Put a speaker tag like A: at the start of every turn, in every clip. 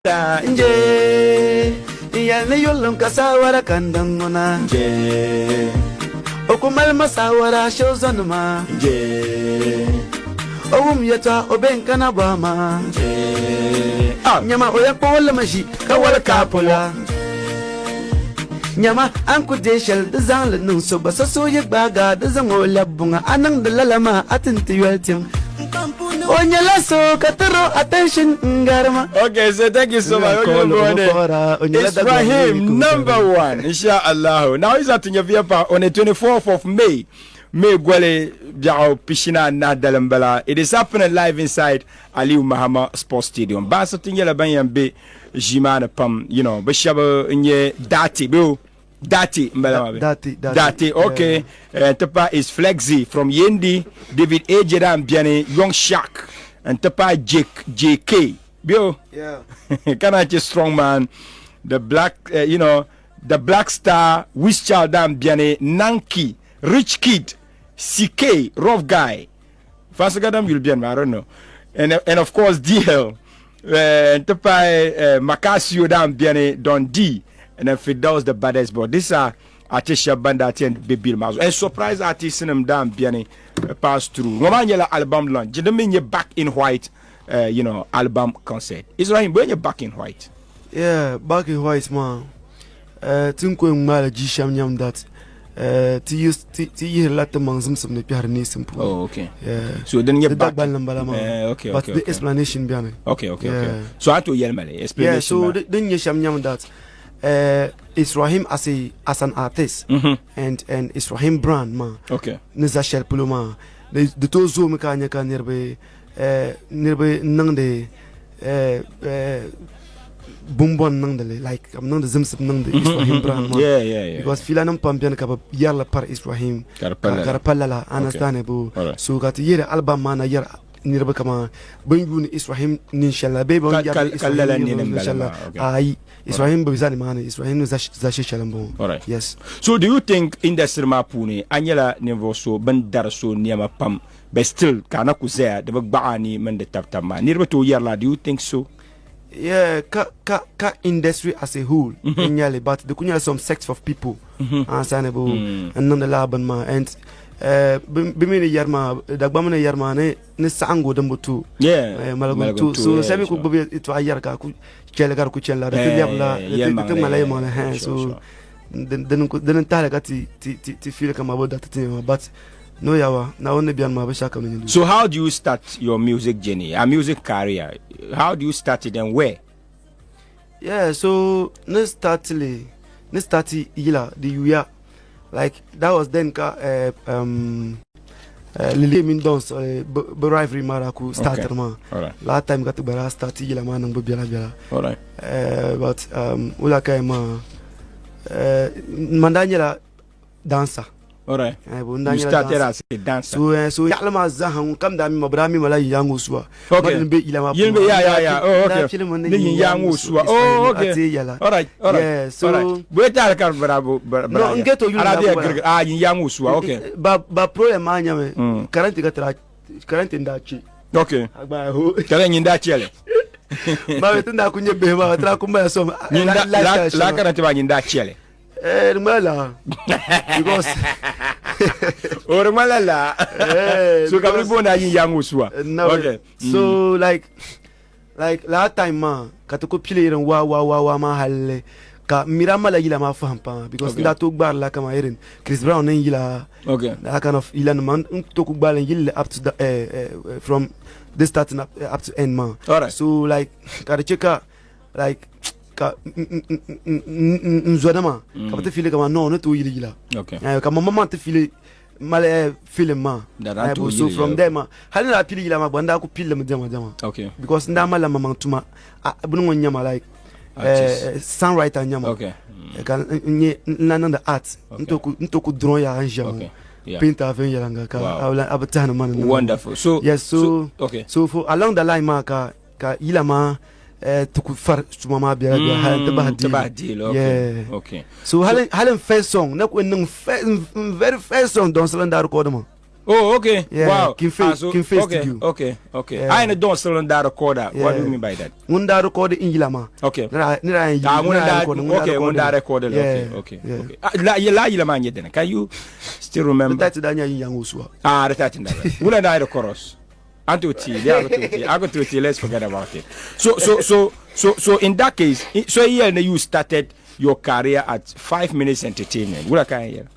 A: Nje n yɛli ni yurilim ka saawara ka n daŋ ŋɔ na.
B: Nje
A: O ku mali ma saawara shɛli zɔnima.
B: Nje
A: O wum yɛtɔɣa o be n-kana bɔhi ma.
B: Nje
A: Nyama o yɛn kpuɣi li mi ʒi ka wali kaapu la. Nyama a ni ku deei shɛli di zaŋ li niŋ so gba so suhu yi gbaagi a di zaŋ o lɛbi buŋa a niŋdi lala maa a ti ni ti yoli tiŋ. O nyɛla so ka tiri o attention n-gari ma.
B: Okay, so thank you so much. Israhim number one, inshallah. Now is at Nyaviapa on the 24th of May. May goli biɛɣu pishina anahi dali m-bala. It is happening live inside Aliyu Mahama Sports Stadium. Baansi ti nyɛla ban yɛn be ʒii maa ni pam, you know, bɛ shɛba n-nyɛ Dati bee o? Dati n bala maa bɛ?
C: Dati, Dati.
B: Dati, okay. Eh, n-ti pahi is Flexi from Yendi, David AJ daa m-beni, Young Shark, n-ti pahi Jake, JK, bee o?
C: Yeah.
B: Ka naan che Strong Man, the Black, eh, you know, the Black Star, Wiz Child daa m-beni, Nanki, Rich Kid, CK, Rough Guy, Fansi gadam yuli beni I don't know. And of course DL n-ti pahi Macasio daa m-beni, Don D and then Fidel's the baddest boy. These are artists shɛba ban daa ti yɛn be bill maa zuɣu. And surprise artists nim daa m-beni pass through. Ŋɔ maa nyɛla album launch din mi nyɛ Back in White album concert. Israhim, bɔ nyɛ Back in White?
C: Yeah, Back in White maa ti ni ku yɛn ŋmaali jii shɛm nyam that ti use ti ti yihirila ti maŋ zimsim ni kpɛhiri neesim puuni.
B: Oh, okay.
C: Yeah.
B: So din nyɛ
C: Di
B: back.
C: Dagbanli m-bala maa.
B: Okay,
C: But
B: okay,
C: the
B: okay.
C: explanation beni.
B: Okay.
C: Yeah.
B: So a tooi yɛli ma li
C: Yeah,
B: explanation
C: so
B: maa.
C: din nyɛ shɛm nyam that Israhim as a as an artist and Israhim brand maa ni za shɛli polo maa di di tooi zoomi ka a nya ka niriba niriba niŋdi bumbɔn niŋdi li like ka bi niŋdi zimsim niŋdi Israhim brand maa
B: Yeah, yeah, yeah.
C: because filanim pam beni ka bi yɛrili pari Israhim
B: Ka di pa lala.
C: ka di pa lala understand bo
B: Alright.
C: so ka ti yɛri album maa na yɛri niriba kaman bin yuuni Israhim nin shɛli la bee bin
B: Ka-
C: yɛri
B: ka- ka lala
C: Israhim
B: nini
C: nin
B: m-bala
C: shɛli la
B: maa, okay.
C: ayi Israhim bi za nimaani Israhim ni za za shɛli m-bɔŋɔ
B: Alright.
C: yes
B: So do you think industry maa puuni a nyɛla ninvuɣ so bin dari so nɛma pam But still ka a na ku zaya di bi gbaɣi a ni mini di tab tab maa. Niriba tooi yɛri la, do you think so?
C: Yeah, ka ka ka industry as a whole n nyɛli but di ku nyɛla some sects of people ansani bo n niŋdi laa bini maa and bi mi ni yɛri maa Dagbamba ni yɛri maa ni ni saɣingu din bi to maligu n to so shɛba mi ku gbubi yɛltɔɣa yɛri ka ku chɛli ka di ku chɛli la di ti lɛbila di ti ŋmanila yɛlimaŋli hɛn so dini n tahili ka ti ti ti feel kaman bi dariti ti maa but No yawa, Naawuni ni beni maa binshɛɣu kam ni nyɛ duu.
B: So how do you start your music journey, a music career? How do you start it and where?
C: Yeah, so ni start li, ni start yila di yuya. Like that was then ka Lili mini Dons bi rivalry maa daa ku start
B: Okay.
C: maa.
B: All right.
C: Last time ka ti gba daa start yila maa niŋbu biɛla biɛla.
B: All right.
C: But wula ka maa man daa nyɛla dancer.
B: Alright.
C: Eh, bo n-daa
B: You
C: nyɛla
B: started
C: dancer.
B: as a dancer.
C: So, so yaɣili maa zaa ŋun kam daa mi ma, bɛ daa mi ma la yin yaŋ o suwa.
B: Okay.
C: Ma din be yila maa
B: Yin be,
C: puuni.
B: yeah. Oh,
C: N daa
B: okay.
C: pili mi ni
B: Ni yin yaŋ o suwa. Oh, okay.
C: A ti yɛla.
B: Alright, alright.
C: Yeah, so
B: Alright. Bɛ taali ka bɛ daa bo, bɛ
C: No,
B: daa
C: n
B: ya.
C: ghetto yuli
B: Ala
C: daa
B: bɛ
C: bo bala.
B: girigi, ah, yin yaŋ o suwa, okay.
C: Ba problem maa nyɛmi, karante ka ti daa, karante n-daa che.
B: Okay.
C: A gba ho.
B: Ka nyin daa chɛli.
C: Ba bɛ ti daa ku nyɛ bihi maa, ti daa ku mali som.
B: Nyin da, la, la karante maa nyin daa chɛli.
C: Eh, di ŋmanila laa. Because
B: O di ŋmanila laa.
C: Eh,
B: So ka bɛ
C: because
B: booni a yin yaŋ o suwa.
C: No.
B: Okay.
C: So like last time maa ka ti ku pili irin wa wa wa wa maa halli ka m mi daa malila yila maa fahim pam because n daa tooi gbaari la kaman irin Chris Brown ni yila that kind of yila nima n tooi ku gbaali n yili li up to the, from the starting up to end maa.
B: All right.
C: So like ka di che ka like ka n zɔnima ka bi ti fili kaman no ni tooi yili yila ka ma maŋ ti fili mali film maa so from there maa hali ni daa pili yila maa gba n daa ku pilli mi diɛma diɛma because n daa malila maŋmaŋ tuma bini ŋɔ n nyɛma like songwriter n nyɛma ka n nyɛ n lahi niŋdi art n tooi ku draw yaa n ʒiya ŋɔ painter viɛnyɛliŋga ka a bi tɛhi ni ma ni
B: wonderful so
C: yes so so for along the line maa ka Ka yila maa ti ku fari tuma maa biɛla biɛla hali n-ti bahi
B: Ti bahi deal, okay,
C: Yeah.
B: okay.
C: So hali n first song na ku niŋ n very first song Dɔnsili n daa record ma.
B: Oh, okay.
C: Yeah,
B: Wow.
C: King Face,
B: Ah, so,
C: King Face
B: okay,
C: Studio.
B: Okay.
C: Yeah.
B: I ain't don still that recorder. What do you
C: Yeah.
B: mean by that?
C: Ŋun daa record n yila maa.
B: Okay.
C: Ni daa yɛn
B: Ah,
C: yili,
B: ŋun
C: ni daa
B: daa
C: record, ŋun daa
B: okay, ŋun daa record.
C: Yeah,
B: Okay, okay,
C: yeah.
B: okay. Ah, la la yila maa nyɛ dini. Can you still
C: The
B: remember?
C: title daa nyɛ yin yang o suwa.
B: Ah, the title daa. Ŋun daa the chorus. Anto T, yeah, I go to T. I go to T. Let's forget about it. So in that case, so here you started your career at 5 Minutes Entertainment. What kind here?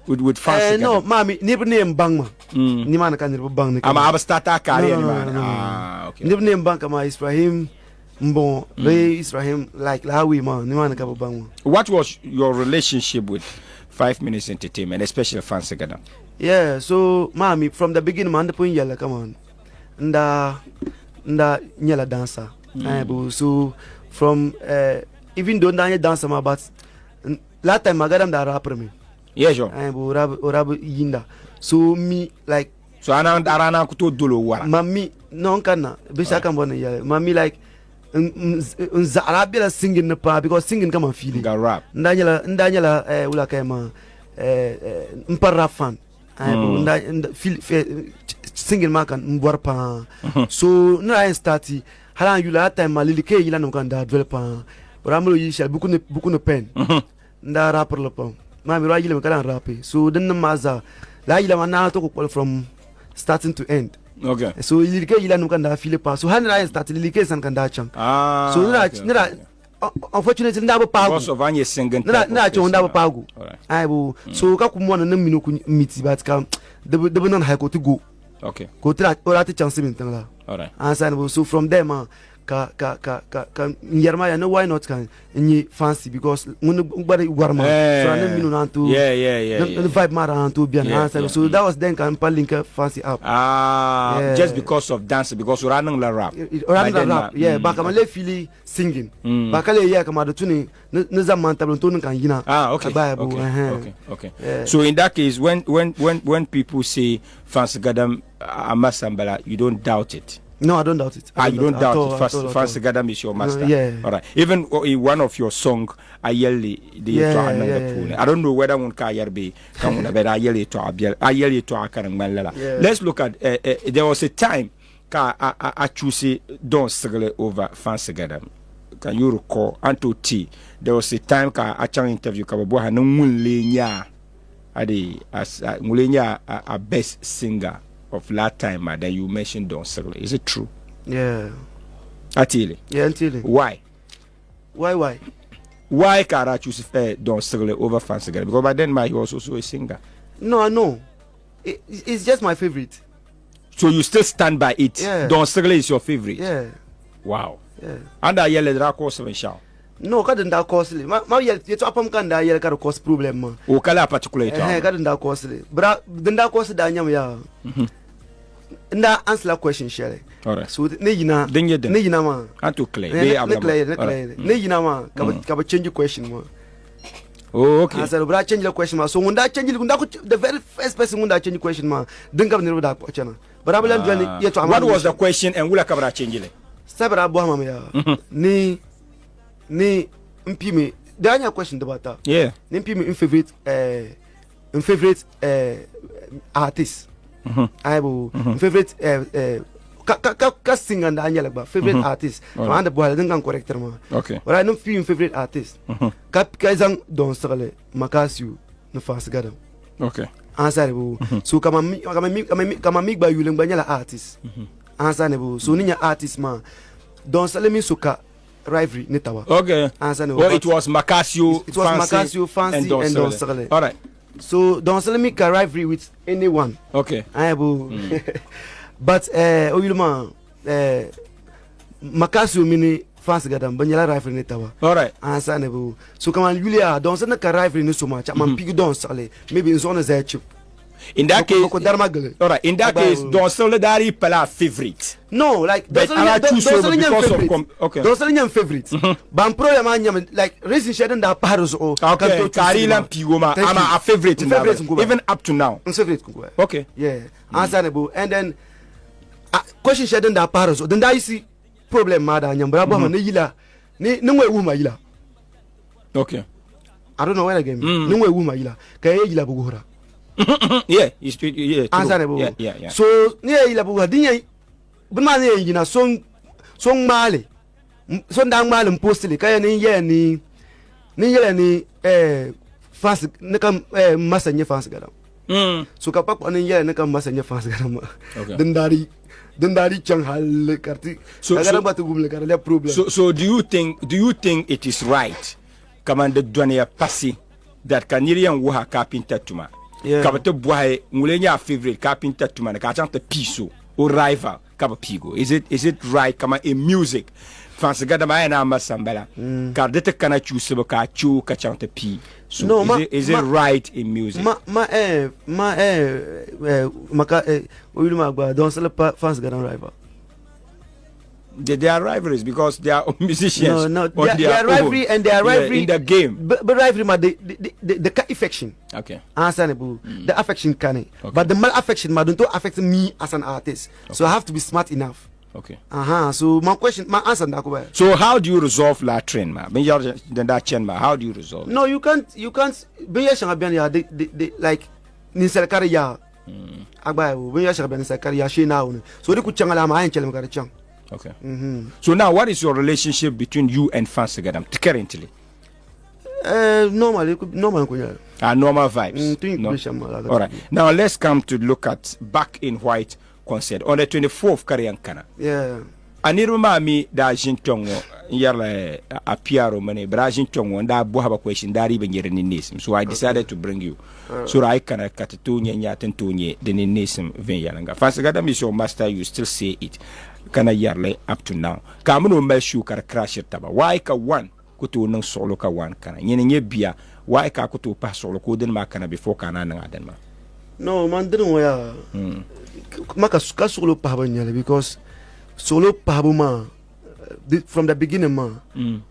B: With fans.
C: Eh, no, maami, niriba ni yɛn baŋ ma. Ni maa ni ka niriba baŋ ni
B: I'm
C: kama.
B: a start a career.
C: No, no,
B: man.
C: no, no, no, no.
B: Ah, okay.
C: Niriba ni yɛn baŋ kama Israhim mbɔŋɔ, bee Israhim like laa wee maa, ni maa ni ka bi baŋ ma.
B: What was your relationship with 5 Minutes Entertainment, especially Fancy Gadam?
C: Yeah, so maami, from the beginning, man, pun yɛla kama nda nda nyɛla dancer. Eh, but so from even though nda nyɛ dancer ma, but last time Magadam da rapper me.
B: Yeah, sure.
C: Eh, but rap rap yinda. So me like
B: So ana arana kuto dolo wara.
C: Mami no kana bisa kan bɔni yɛlɛ mami like n zaɣara bela singing ni paa because singing kama feeling
B: Ga rap.
C: n daa nyɛla n daa nyɛla eh, wula ka ma eh, eh, n pa rap fan. Eh, n daa n da- feel singing maa ka n bɔri paa, so n daa yɛn start hali an yula that time ma Lili K yila nim ka n daa doli paa, o daa mali o yili shɛli buku ni pen, n daa rapiri li pam maa mi daa yili mi ka lan rapi, so din nim maa zaa laa yila maa naa to ku kpɔli from starting to end. So Lili K yila nim ka n daa feel paa, so hali ni daa yɛn start Lili K sani ka n daa chaŋ.
B: Ah,
C: So ni daa
B: okay,
C: ni daa unfortunately n daa bi paagu.
B: Because of anye singing
C: ni daa
B: type
C: ni daa
B: of
C: chaŋ n daa bi
B: person.
C: paagu.
B: All right.
C: Ai bo so ka ku mɔni ni mini ku miti but ka di bi niŋ hali ka o ti go ka o ti daa o daa ti chaŋ Sibin tiŋ la.
B: All right.
C: Answer bo, so from there ma ka ka ka ka ka n yɛri ma ya ni why not ka n nyɛ fancy because ŋuni gba di wari ma, so ni mini o naan to ni vibe maa daa naan to biɛni. Answer, so that was then ka n pa link fancy up.
B: Ah,
C: Yeah.
B: just because of dance, because running la rap.
C: O daa
B: By
C: niŋ la
B: then,
C: rap, yeah, ba kama le fili singing ba ka le yɛ kama di tu ni ni zaŋ man tabili n to ni ka n yina.
B: Ah, okay.
C: Ka gbaai bo.
B: Okay.
C: Yeah.
B: So in that case, when people say Fancy Gadam Amasambala, you don't doubt it.
C: No, I don't doubt it.
B: Ah, you don't
C: at
B: doubt
C: all,
B: it.
C: at all, at
B: Fancy
C: all.
B: Gadam is your master.
C: Yeah.
B: All right. Even in one of your song, Ayeli, the
C: Yeah.
B: I don't know whether one ka yarbe kan una but Ayeli to abiel Ayeli to akan ngmalala.
C: Yeah.
B: Let's look at there was a time ka I choose Don Sigle over Fancy Gadam. Can you recall Anto T? There was a time ka a chang interview ka bo ha no ngunle nya ade as ngunle nya a best singer of that time, then you mentioned Don Sigle. Is it true?
C: Yeah.
B: Atili.
C: Yeah, Atili.
B: Why?
C: Why?
B: Why Kara choose Don Sigle over Fancy Gadam? Because by then he was also a singer.
C: No, I know. It's just my favorite.
B: So you still stand by it?
C: Yeah.
B: Don Sigle is your favorite?
C: Yeah.
B: Wow.
C: Yeah.
B: And I yell at course of shout.
C: No, ka din da costly. Ma yell you to apam kan da yell ka cause problem ma.
B: O kala particular it.
C: Eh, ka din da costly. Bra din da costly da nyam ya. Nda answer la question share.
B: All right.
C: So ne yina
B: Din ye din.
C: ne yina ma.
B: And to clear.
C: Ne ne clear, ne clear. Ne yina ma ka ba change question ma.
B: Oh, okay.
C: Answer bra change the question ma. So when that change the very first person when that change question ma. Din ka ne da ko chana. Bra bla ndwani ye to
B: What was the question and wula ka bra change it?
C: Sabra bo ma ya. Ni mpi me da nya question da bata.
B: Yeah.
C: Ni mpi me in favorite in favorite artist. I bo in favorite ka singer da nya ba favorite artist. Ma anda bo din kan correct ma.
B: Okay.
C: Ora ni mpi in favorite artist. Ka zang Don Sigle Makasiu ni Fancy Gadam.
B: Okay.
C: Answer bo. So kama mi gba yule gba nyala artist. Answer ne bo. So ni nya artist ma Don Sigle mi soka rivalry ni tawa.
B: Okay.
C: Answer ne bo.
B: Well, it was Makasiu,
C: It was
B: Fancy,
C: Makasiu, Fancy
B: and Don
C: and Don
B: Sigle.
C: Sigle.
B: All right.
C: So Don Sigle mi ka rivalry with anyone.
B: Okay.
C: Aye bo. But oyulma Makasiu mini Fancy Gadam ba nyala rivalry ni tawa.
B: All right.
C: Answer ne bo. So kama Julia Don Sigle ka rivalry ni so much. Man pig Don Sigle maybe nzo na zai chip.
B: In that case,
C: ko darma gele.
B: All right. In that case, Don Sigle dari pala favorite.
C: No, like
B: But
C: Don Sigle
B: I choose
C: Don
B: over
C: Sigle nyam
B: because of
C: favorite.
B: okay.
C: Don Sigle nyam favorite. Ban problem ma nyam like reason shedding da paro so.
B: Okay. Kari lan pigo ma.
C: Thank
B: I'm
C: you.
B: a favorite in that
C: Favorite
B: one.
C: nkuba.
B: Even up to now.
C: N favorite nkuba.
B: Okay.
C: Yeah. Answer ne bo. And then question shedding da paro so. Then da isi problem ma da nyam bra bo ma ne yila. Ni ni ngwe wu ma yila.
B: Okay.
C: I don't know where again. Ni ngwe wu ma yila. Ka ye yila bugo hora.
B: Yeah, it's, yeah, true.
C: Answer bo.
B: Yeah.
C: So ni ye yila bu din ye bin maa ni ye yina so so ŋmaali so n daa ŋmaali n postili ka ye ni yɛli ni ni yɛli ni eh fans ni ka eh masa nyɛ fans gadam. So ka kpakpa ni yɛli ni ka masa nyɛ fans gadam ma.
B: Okay.
C: Din daa di din daa di chaŋ hali ka ti ka gadam gba ti wumli ka di lɛbi problem.
B: So do you think it is right kaman di dɔniya pasi that ka niri yɛn wuhi a carpenter tuma ka bi ti bɔhi ŋuli nyɛ a favorite carpenter tuma ni ka a chaŋ ti pii so o rival ka bi piigi o? Is it right kaman in music fansi gadama a yɛn a ma sambala ka di ti kana chuusibu ka a che o ka chaŋ ti pii so?
C: No, ma,
B: Is it
C: ma,
B: right in music?
C: Ma ma eh ma eh eh maka eh o yuli maa gba don sili pa fansi gadam rival.
B: They are rivalries because they are musicians.
C: No,
B: on
C: they,
B: their
C: they are rivalry
B: own.
C: And they are rivalry
B: Yeah, in the game.
C: But rivalry ma the ka affection. Understandable. The affection can But the mal affection ma don't affect me as an artist. So I have to be smart enough. So my question, my answer na ko.
B: So how do you resolve that trend ma? Ben yar den that chain ma, how do you resolve it?
C: No, you can't. You can't. Ben ya shanga bian ya the like ninsal kari ya. Agba ya ben ya shanga bian ninsal kari ya she na woni. So di ku changa la ma ayin chelem kari chang.
B: Okay. So now, what is your relationship between you and Fancy Gadam currently?
C: Normally, normal kunya.
B: Normal vibes.
C: Think
B: No.
C: we shall
B: All right. Now let's come to look at Back in White concert on the 24th Kariyan Kana. A niriba maa mi daa ʒini kpɛŋ ŋɔ n yɛrila a PRO mini bi daa ʒini kpɛŋ ŋɔ n daa bɔhi ba question daa dii bi nyɛ di ninneesim, so I decided to bring you so that I kana ka ti tooi nyɛ nya tin tooi nyɛ di ninneesim viɛnyɛliŋga. Fansi Gadam is your master, you still say it kana yɛrili up to now ka a mini o mali show ka di crashiri taba. Why ka one ku tooi niŋ suɣulo ka one kana? Nyini n-nyɛ bia, why ka a ku tooi pahi suɣulo ka o dini maa kana before ka a naan niŋ a dini maa?
C: No, man dini ŋɔ yaa ma ka ka suɣulo pahibu n nyɛli because suɣulo pahibu maa from the beginning maa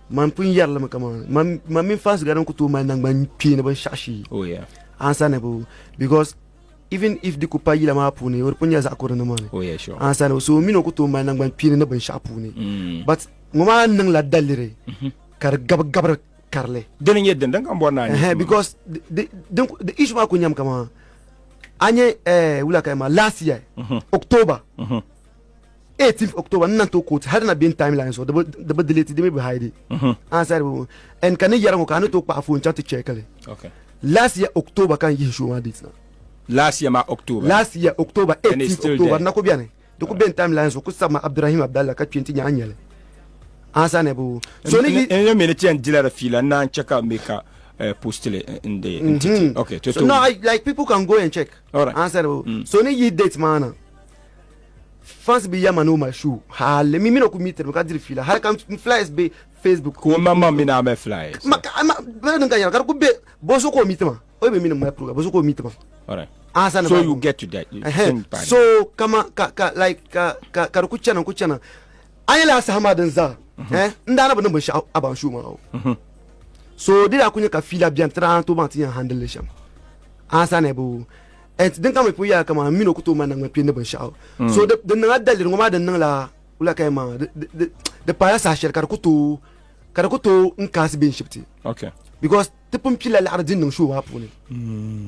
C: man pun yɛrili mi kaman man man mini Fancy Gadam ku tooi mali nangban kpeeni binshaɣu shee.
B: Oh yeah.
C: Answer ni bo because even if di ku pa yila maa puuni o di pun nyɛla zaɣ kurili ni maa ni.
B: Oh yeah, sure.
C: Answer ni bo, so mini o ku tooi mali nangban kpeeni ni binshaɣu puuni but ŋɔ maa niŋla daliri ka di gabi gabiri karili.
B: Dini n-nyɛ dini din ka n bɔri ni a nyɛ?
C: Because the issue maa ku nyɛmi kaman a nyɛ wula ka maa last year October 18th October n na tooi quote hali na bɛ timeline so di bi delete, di mi bi hide. Answer bi and ka ni yɛri ŋɔ ka a ni tooi kpaɣi phone chaŋ ti check li. Last year October ka n yihi show maa date na.
B: Last year ma October.
C: Last year October.
B: And it's
C: 18th
B: still
C: October
B: there.
C: Na ko bɛni di ku bɛn timeline so ku sabima Abdurahim Abdallah ka kpɛ n ti nya a nyɛli ansa ne bu so ni
B: N yɛ mi ni ti yɛn dila di fiila n naan chɛ ka make a postili n de n titi. Okay, to
C: So no, I, like people can go and check.
B: All right.
C: Answer bu so ni yi date maa na fans bi yɛma ni o ma show hali mi mi na ku meet ka diri fiila hali ka n flyers be Facebook.
B: Ko ma ma mi na mɛ flyers.
C: Ma ka ma bɛ nin ka yɛrɛ ka ku be boso ko meet ma o be mi ni ma program boso ko meet ma.
B: All right.
C: Answer
B: So you get to that. You think about it.
C: So kama ka ka like ka ka ka ku chana ku chana an yi la saha maa din zaa n daa na bi niŋ binshaɣu a ban show maa o so di daa ku nyɛ ka fiila biɛni ti daa tooi baŋ ti yɛn handle li shɛm ansa ne bu and din ka mi pun yɛla kaman mini o ku tooi mali naŋgban kpeeni ni binshaɣu so di niŋla daliri ŋɔ maa din niŋla wula ka yɛn maa di paala saha shɛli ka di ku tooi ka di ku tooi n kaasi bee n shibiti because ti pun pila laɣiri din niŋ show maa puuni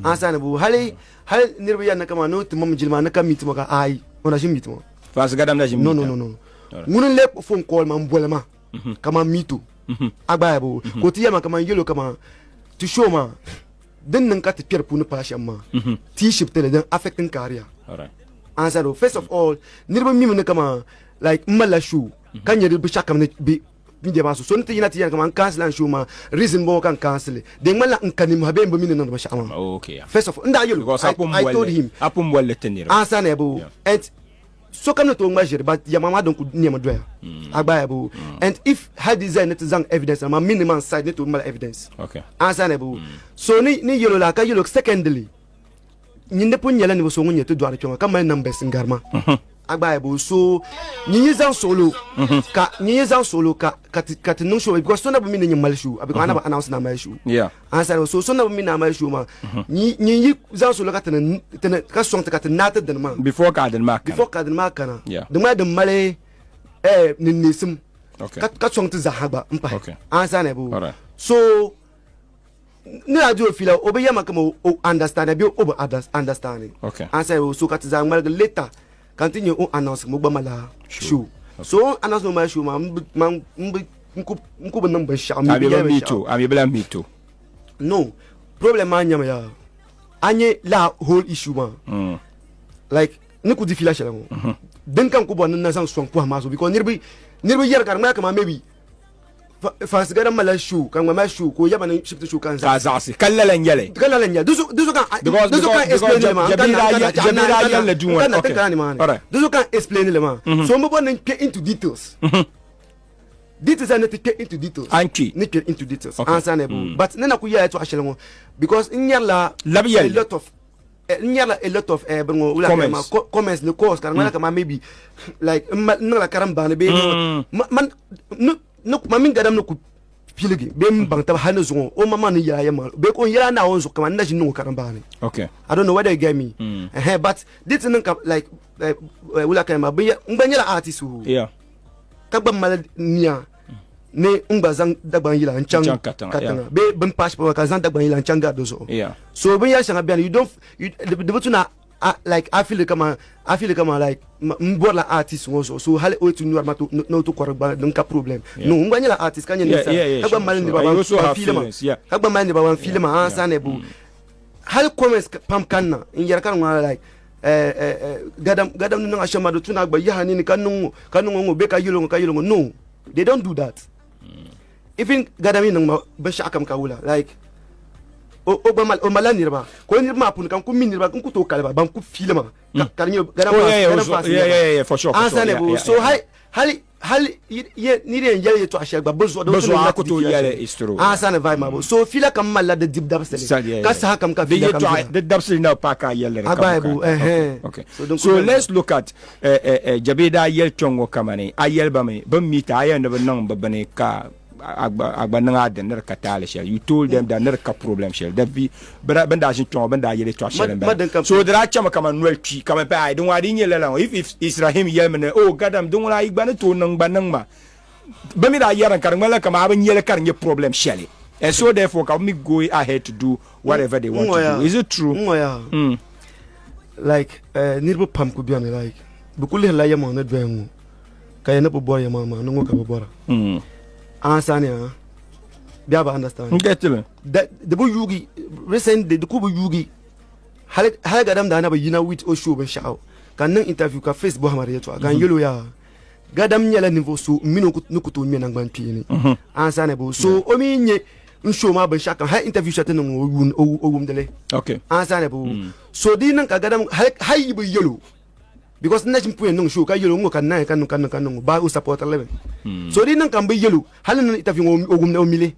C: ansa ni bu hali hali niriba yɛri ni kaman ni ti mam jilima ni ka meet ma ka ayi o na ʒi meet ma.
B: Fansi Gadam na ʒi
C: No, no, no, no, ŋuni n lee phone call ma n boli ma kaman meet o a gba bu ka o ti yɛli ma kaman yɛlo kaman ti show maa din niŋ ka ti kpɛri puuni paai shɛm maa ti shibitili din affect n career ansa do. First of all, niriba mimi ni kaman like n malila show ka nyɛ di binshɛɣu kam ni be media maa so so ni ti yina ti yɛli kaman n cancel an show maa reason bɔŋɔ ka n cancel di ŋmanila n ka nimha bee n bi mi ni niŋdi binshɛɣu maa.
B: Oh, okay, yeah.
C: First of all, n daa yɛlo
B: Because
C: I told him
B: a pun bolli ti niriba.
C: Ansa na bu and sokam ni tooi ŋma ʒiri but yɛma maa din ku nɛmi doya a gba bu and if hali di zali ni ti zaŋ evidence na ma mi ni man side ni tooi mali evidence. Ansa na bu so ni ni yɛlo la ka yɛlo secondly nyin di pun nyɛla ninvuɣ so ŋun nyɛ ti dɔɣiri kpɛma ka mali numbers n gari ma a gba bu so nyin yi zaŋ suɣulo ka nyin yi zaŋ suɣulo ka ka ti ka ti niŋ show because so na bi mi ni nyin mali show because a na bi announce na mali show. Ansa so so na bi mi na mali show maa nyin yi zaŋ suɣulo ka ti ni ti ni ka sɔŋ ti ka ti naai ti dini maa
B: before ka dini maa kana
C: before ka dini maa kana di ŋmani din mali eh ninneesim ka sɔŋ ti zaaha gba n pahi ansa na bu so. Ni daa di o fiila o bi yɛma kama o understand bee o bi understand.
B: Okay.
C: Ansa so ka ti zaa ŋmaligi later ka n ti nyɛ o announce ka o gba malila show. So o announce ni o mali show maa n bi n ku bi niŋ binshaɣu.
B: A bi mi to, a mi bi lahi mi to.
C: No, problem maa nyɛmi yaa a nyɛ laa whole issue maa like ni ku di fiila shɛli ŋɔ din ka n ku bɔri ni n na zaŋ sɔŋ pɔhim maa zuɣu because niriba niriba yɛri ka di ŋmanila kamani maybe Fansi gana mali show ka ŋma mali show ka o yaba ni shifti show ka n
B: zaɣisi. Ka a zaɣisi ka lala n nyɛli.
C: Ka lala n nyɛli di zuɣu ka di zuɣu ka n explain li maa n kana ti kana ni maa ni di zuɣu ka n explain li maa so n bi bɔri ni n kpe into details details ni ti kpe into details
B: a ni kpe
C: ni kpe into details ansa ni but ni na ku yɛla yɛltɔɣa shɛli ŋɔ because n nyɛrila
B: a
C: lot of n nyɛrila a lot of bini ŋɔ wula comments comments ni calls ka di ŋmanila kamani maybe like n niŋla karimbaani bee man ni ma mini gadam ni ku piligi bee n baŋ taba hali ni zuŋɔ o ma maa ni yɛla yɛlimaŋli bee ka o yɛla Naawuni zuɣu kamani n na ʒi niŋ o karimbaani.
B: Okay.
C: I don't know whether you get me. But di ti niŋ ka like wula ka ma bin n gba nyɛla artist o.
B: Yeah.
C: Ka gba mali nia ni n gba zaŋ Dagbaŋ yila n chaŋ katiŋa bee bin paai shɛli ka zaŋ Dagbaŋ yila n chaŋ gari di zuɣu. So binyɛri shɛŋa bɛni you don't di bi tu na like a feel kaman a feel kaman like n bɔrila artist ŋɔ zuɣu so hali o yi ti nyɔri ma ni o ti kɔri gba din ka problem. No n gba nyɛla artist ka nyɛ ninsala ka gba mali niriba ban feel ma ka gba mali niriba ban feel ma a sani bu hali comments pam kanna n yɛri ka di ŋmanila like gadam gadam ni niŋ a shɛm maa di tu ni a gba yaha nini ka niŋ ŋɔ ka niŋ ŋɔ bee ka yɛli ŋɔ ka yɛli ŋɔ no they don't do that even gadam yi niŋ ma binshɛɣu kam ka wula like o gba mali o malila niriba ka o niriba maa puuni ka n ku mi niriba n ku tooi kali ba ban ku fiili ma ka di nyɛ gadam gadam fans ansa ne bo so hali hali hali ni di yɛn yɛli yɛltɔɣa shɛli gba bɛ zuɣu
B: di zuɣu a ku tooi yɛli is true
C: a sani vibe maa bo so fiila kam malila di dibu dabisili ka saha kam ka fiila kam
B: dira di dabisili na paai ka a yɛlli di ka bukaata okay so let's look at Jabe daa yɛli kpɛŋ ŋɔ kamani a yɛli ba mi bɛ mi ti a yɛli ni bɛ niŋ bɛ bini ka a gba niŋ a dini ni di ka taali shɛli you told them that ni di ka problem shɛli da bi bin daa ʒini kpɛŋɔ bin daa yɛli yɛltɔɣa shɛli n bala so di daa chɛmi kaman noli kpi kaman pa ai din ŋɔ a di nyɛ lala ŋɔ if if Israhim yɛlimi ni oh gadam din ŋɔ a yi gba ni tooi niŋ gba niŋ ma bɛ mi daa yɛrimi ka di ŋmanila kaman a bi nyɛli ka di nyɛ problem shɛli and so therefore ka bɛ mi go ahead to do whatever they want to do is it true?
C: N ŋɔ yaa like niriba pam ku beni like bɛ ku lihirila yɛmaŋ ni doya ŋɔ ka yɛ ni bi bɔri yɛmaŋ maa ni ŋɔ ka bi bɔra answer ni a bɛ a bi understand
B: n get li
C: di bi yuugi recently di ku bi yuugi hali hali gadam daa na bi yina with o show binshaɣu ka n niŋ interview ka face bɔhima di yɛltɔɣa ka n yɛl o yaa gadam nyɛla ninvuɣu so n mini o ni ku tooi ŋmɛ naŋgban kpeeni answer ni bo so o mi nyɛ n show maa binshaɣu kam hali interview shɛli ti niŋ o o wumdili
B: okay
C: answer ni bo so di niŋ ka gadam hali yi bi yɛl o because n na ʒin puya niŋ show ka yɛl o ŋɔ ka naai ka niŋ ka niŋ ka niŋ ba o supporter li mi so di niŋ ka n bi yɛl o hali ni interview ŋɔ o wumdi o mili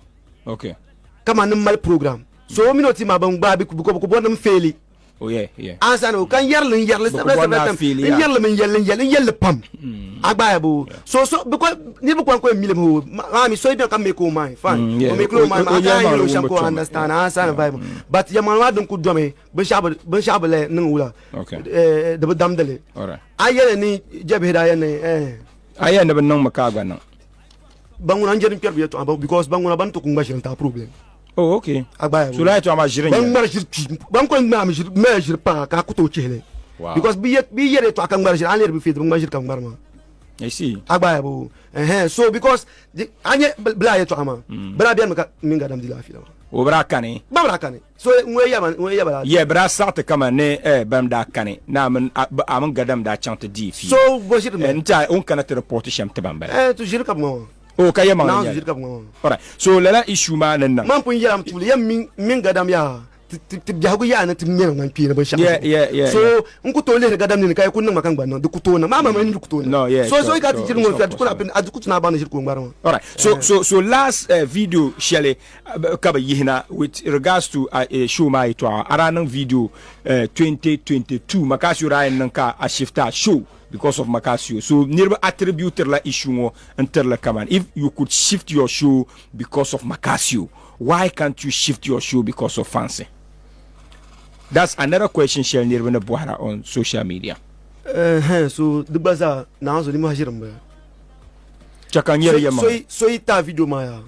B: okay
C: kama ni mali program so o mini o ti maa ban gbaai bi ku bi ku bɔri ni n faili
B: Oh yeah, yeah.
C: Ansa no kan yɛrili n yɛrili sabila sabila tam n yɛrili mi n yɛrili n yɛrili n yɛrili pam a gbaaya bo so so because niriba kwan ko milim ho maa mi so bɛn ka make o mind fine o make o mind ma a ka yɛrili o shɛm ko understand ansa no vibe but yɛmaŋli maa din ku domi binshɛɣu binshɛɣu bi lahi niŋ wula di bi damdili a yɛli ni jɛbihi daa yɛli ni
B: a yɛli ni bi niŋmi ka a gba niŋ
C: ban ŋuna n jɛri n kpɛri bi yɛltɔɣa because ban ŋuna ban ti ku ŋma ʒiri n taai problem
B: oh okay
C: a gba
B: so lala yɛltɔɣa maa ʒiri n
C: ban ŋmari ʒiri kpi ban ko ŋmaa mi ʒiri ŋmaya ʒiri paa ka a ku tooi chihili because bi yɛri yɛltɔɣa ka ŋmari ʒiri a ni yɛri bi feedi bi ŋma ʒiri ka ŋmari maa
B: I see.
C: A gba bo so because a nyɛ bila yɛltɔɣa maa bila bɛni mi ka min gadam di laafila maa
B: o bira kani
C: ba bira kani so ŋun yaba ŋun yaba la
B: ye bira saɣati kama ni eh bam daa kani na amin amin gadam daa chaŋ ti dii fi
C: so bo ʒiri
B: mi n ta un kana ti report shɛm ti ban bala
C: eh to ʒiri ka bi ŋɔ
B: o ka yɛ maŋ
C: na ʒiri ka bi ŋɔ
B: alright so lala issue maa ni niŋ
C: man pun yɛla tuuli yɛ min gadam yaa ti biɛhigu yaa ni ti ŋmɛri ŋmani kpeeni binshɛɣu so n ku tooi lihiri gadam nini ka yi ku niŋ ma ka n gba niŋ di ku tooi niŋ maa ma di ku tooi niŋ so so yi ka ti ʒiri ŋɔ di ku lahi a di ku tuna a baŋ ni ʒiri ka o ŋmari
B: maa alright so so so last video shɛli ka bi yihina with regards to show maa yɛtɔɣa a daa niŋ video 2022 Makasio daa yɛn niŋ ka a shift a show because of Makasio so niriba attribute la issue ŋɔ n tirili kaman if you could shift your show because of Makasio Why can't you shift your shoe because of fancy? That's another question shɛli niriba ni bɔhira on social media.
C: Ɛhɛn, so di gba zaa naanzu ni maʒiri m-bala.
B: Chɛ ka n yɛri yɛlimaŋli.
C: So yi taai video maa yaa,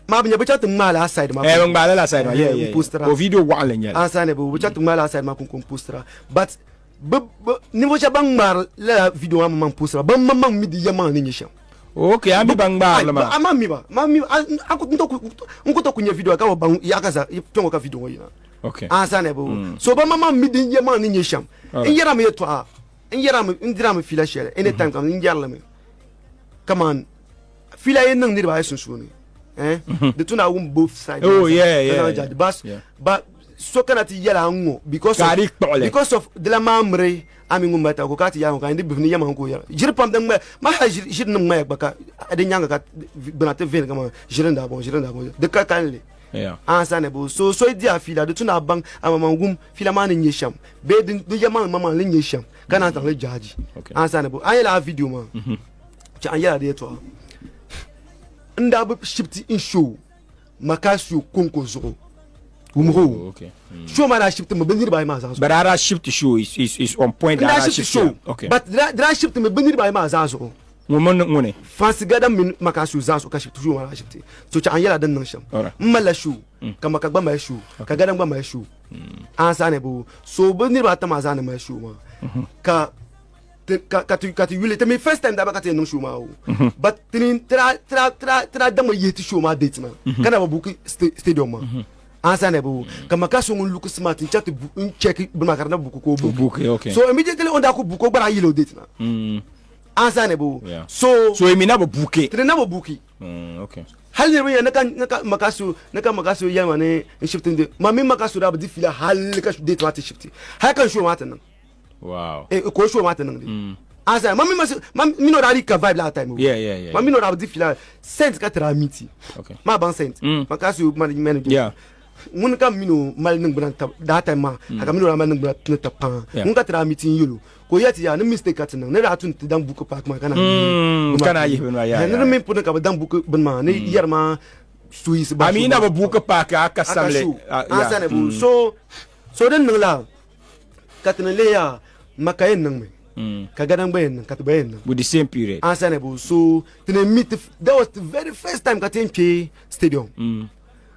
C: Maa bi nya bi chaŋ ti ŋmaai la side maa.
B: Eh, bi ŋmaai la side maa. Yeah, yeah.
C: N postira.
B: O video waɣinli n nyɛli.
C: Ansa ne bi bi chaŋ ti ŋmaai la side maa kunkun postira. But bi bi ninvuɣu shɛba ban ŋmaari lala video maa maŋ postira ban maŋ maŋ mi di yɛlimaŋli ni nyɛ shɛm.
B: Okay, a mi ban ŋmaari li maa.
C: A ma mi ba, ma mi a ku n ku to ku nyɛ video ka bi baŋ yaɣa ka za kpɛŋɔ ka video ŋɔ yina.
B: Okay.
C: Ansa ne bi so ban maŋ maŋ mi di yɛlimaŋli ni nyɛ shɛm. N yɛrimi yɛltɔɣa n yɛrimi n dirimi fiila shɛli anytime kam n yɛri li mi kaman fiila yi niŋ niriba ayi sunsuuni eh di tuna wum both sides.
B: Oh yeah yeah.
C: yeah. Ba ba so kana ti yɛla n ŋɔ because
B: of
C: because of di la maa miri a mi ŋun mali taba ko ka ti yaa ŋɔ ka di bihi ni yɛma ko yɛla ʒiri pam din ŋmaya ma hali ʒiri nim ŋmaya gba ka di nyaanga ka gbuna ti veen kaman ʒiri n daa bɔŋɔ ʒiri n daa bɔŋɔ di ka kalinli ansa ne bo so so di a fiila di tuna a baŋ a maŋmaŋ wum fiila maa ni nyɛ shɛm bee di yɛmaŋli maŋmaŋ ni nyɛ shɛm ka naan zaŋli jaaji ansa ne bo a yɛla a video maa chɛ an yɛla di yɛtɔɣa n daa bi shibiti n show Makasio konko zuɣu wumgo
B: oh, okay.
C: Show maa daa shibiti mi bi niriba ayi maa zaa zuɣu.
B: But daa shibiti show is on point.
C: N daa shibiti show.
B: Okay.
C: But daa shibiti mi bi niriba ayi maa zaa zuɣu.
B: Ŋun mini ŋuni?
C: Fansi Gada mini Makasio zaa zuɣu ka shibiti show maa daa shibiti. So chɛ an yɛla din niŋ shɛm. N malila show ka Maka gba mali show ka Gada gba mali show. Ansa ne bo so bi niriba ata maa zaa ni mali show maa ka ka ti ka ti yuli ti mi first time daa ba ka ti yɛn niŋ show maa o but ti ni tira tira tira tira damma yihi ti show maa date maa ka na bi buki stadium maa ansa ne bo ka ma ka so ŋun look smart n chaŋ ti n check bini maa ka di na buku ka o
B: buki okay
C: so immediately o ni daa ku buki o gba daa yili o date maa ansa ne bo so
B: so mi na bi buki
C: ti ni na bi buki
B: okay
C: hali niriba yɛn ne ka makasu ne ka makasu yɛlima ni n shifti n de ma mini makasu daa bi di fiila hali ka date maa ti shifti hali ka n show maa ti niŋ
B: Wow.
C: Eh, ko show ma ta niŋdi. Asa, ma mi ma ma mi no da ka vibe la time.
B: Yeah.
C: Ma mi no da di fila cent ka tra miti.
B: Okay.
C: Ma ban cent. Ma ka su ma men.
B: Yeah.
C: Mun ka mi no mal niŋ bina ta da time ma. Ka mi no da mal niŋ bina tuna ta pa. Mun ka tra miti yolo. Ko yati ya ni mistake ka ti niŋ. Ne da tun ti dan buku park ma kana.
B: Kana yi bin ma ya.
C: Ne mi pun ka ba dan buku bin ma ni yar ma su yi
B: ba. Ami na ba buku park aka samle.
C: Asa ne bu. So so din niŋ la ka ti ni lihi yaa maka yɛn niŋmi ka gadam gba yɛn niŋ ka ti gba yɛn niŋ
B: with the same period
C: ansa ne bo so ti ni meet that was the very first time ka ti yɛn kpe stadium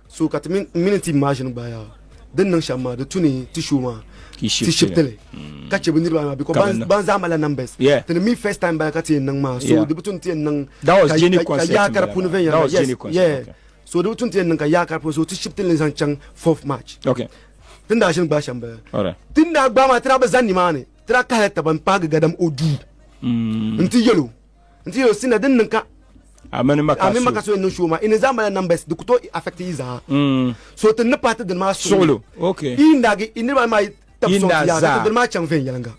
C: so ka ti mini ti imagine gba yaa din niŋ shɛm maa di tu ni ti show maa ti shifti li ka chɛ bi niriba maa because ban zaa malila numbers ti ni mi first time bala ka ti yɛn niŋ maa so di bi tu ni ti yɛn niŋ ka yaa ka di puuni viɛnyɛla yes yeah so di bi tu ni ti yɛn niŋ ka yaa ka di puuni so ti shifti li zaŋ chaŋ fourth March
B: okay
C: Ti ni daa ʒini gbaai shɛm bala. Ti ni daa gbaai maa ti daa bi zani nimaani, ti daa kahila taba m-paagi gadam o duu nti yɛl o, nti yɛl o, Sina, din niŋ ka
B: a mini
C: Makaso yɛn niŋ show maa, i ni zaa malila numbers, di ku tooi affect yi zaa. So ti ni paai ti dini maa
B: suɣili,
C: yi ni daagi i niriba maa yi tab sɔŋ ti yaa ka ti dini maa chaŋ viɛnyɛliŋga.